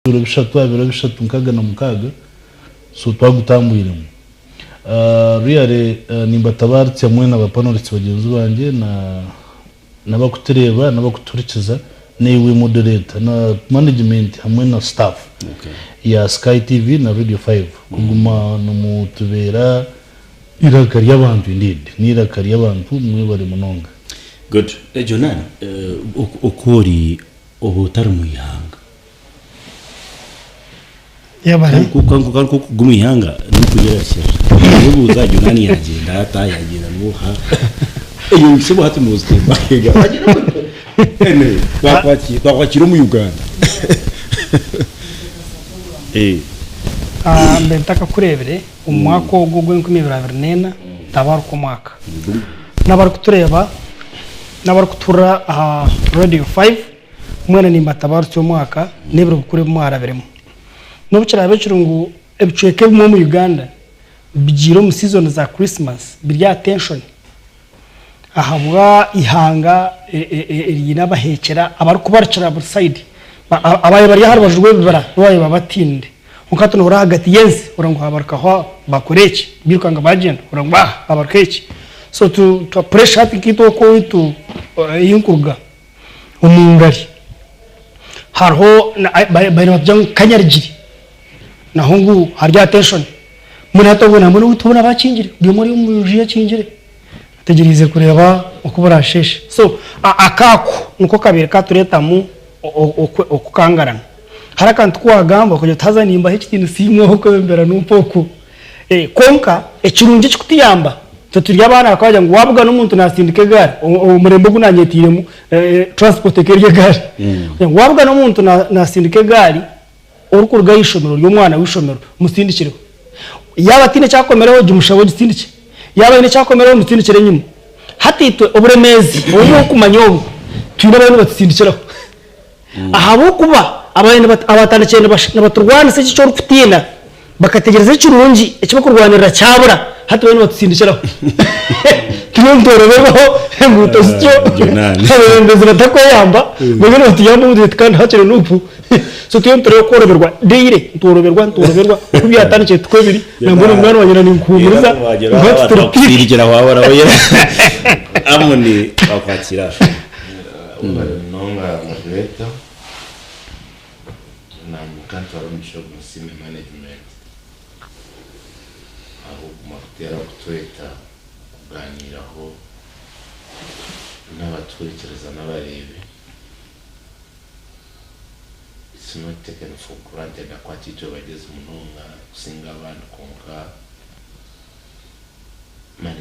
Ebiro bishatu aha biro bishatu nkaga na mukaaga so twagutambwiremu. Really nimbatabaaritsya mwena ba panelists bagyenzi bangye na n'abakutureeba n'abakutuhurikiza naiwe moderator na management hamwe na staff ya Sky TV na Radio 5 kuguma nimutubeera eiraka ry'abantu indeed n'eiraka ry'abantu mwebare munonga. Good. Jonani, oku ori oba otari mu ihanga. Yebare. Kandi okuguma omu ihanga n'okugyerasirira. Obuuza Jonani yagyenda ata, yagyenda n'oha? Eyo nshebo hati nozitemba ahega. Anyway, twakwakira omu Uganda. Mbe ntakakureebire omu mwaka ogu ogw'enkumi ibiri abiri n'ena, tabaruka omwaka. N'abarikutureeba n'abarikutuhurira aha Radio 5, Mwena nimbatabarutsya omwaka n'ebiro bikuru ebi mwarabiremu. N'obu kiraabe kiri ngu ebicweka ebimwe omu Uganda bigiire omu season za Christmas biri aha tension ahabwa eihanga eriine abaheekyera abarikubarukira buri side. Abaabaire bari aha rubaju rw'ebibira nibo baabaire babatiinire. Kwonka hati nohurira ahagati y'ensi ohurira ngu habarukaho bakora eki, bairukanga bagyenda, ohurira ngu aha habarukaho eki. So pressure hati nkaitwe oku owaitu ei nkuruga. Omu ngari hariho baine nibatugira ngu kanyarigiri naho ngu hariyo attention mbwenu hati obwo nambwenu owaitu hoona bakingire buri omwe ari omu nju ye akingire ategyereize kureeba oku buraasheeshe so akaako niko kabaire katureetamu okukangarana. Hariho akantu ku waagamba okagira oti haza nimbaha ekitiinisa imwe ahabw'okwebembera nompa oku. Kwonka ekirungi ekikutuyamba, itwe turi abaana bakaba bagira ngu waabugana omuntu naatsindika egaari, omurembe ogu naanyetiiremu transport ekaba eri egaari. Waabugana omuntu naatsindika egaari orikuruga aha ishomero ori omwana w'eishomero, mutsindikireho. Yaaba ataine eki akomireho, gimushabe ogitsindikye. Yaaba aine eki akomireho, mutsindikire enyima. Hati itwe oburemeezi obu orikumanya obu, twine abariyo nibatutsindikiraho. Ahabw'okuba abaatandikire nibaturwanisa eki eki orikutiina, bakategyereza ekirungi eki barikurwanirira kyabura, hati bariyo nibatutsindikiraho. Turiyo nitworoberwaho enguuto zityo, abeebembezi batakweyamba, bariyo nibatuyamba obu beitu kandi hakire n'obu. So turiyo nitureeba okworoberwa daily, nitworoberwa, nitworoberwa, oku byatandikire tikwo biri, nambwenu munywani wangye na ninkuhuumuriza ngu hati turi peak. Amoni bakwakira. Webare munonga moderator nanye kantware omugisha ogu nsiime management ahabwokuguma kuteeraho kutweta kuganiiraho nabatuhurikiriza nabareebi it's not taken for granted ahakuba titwe bagyezi munonga kusinga abandi kwonka.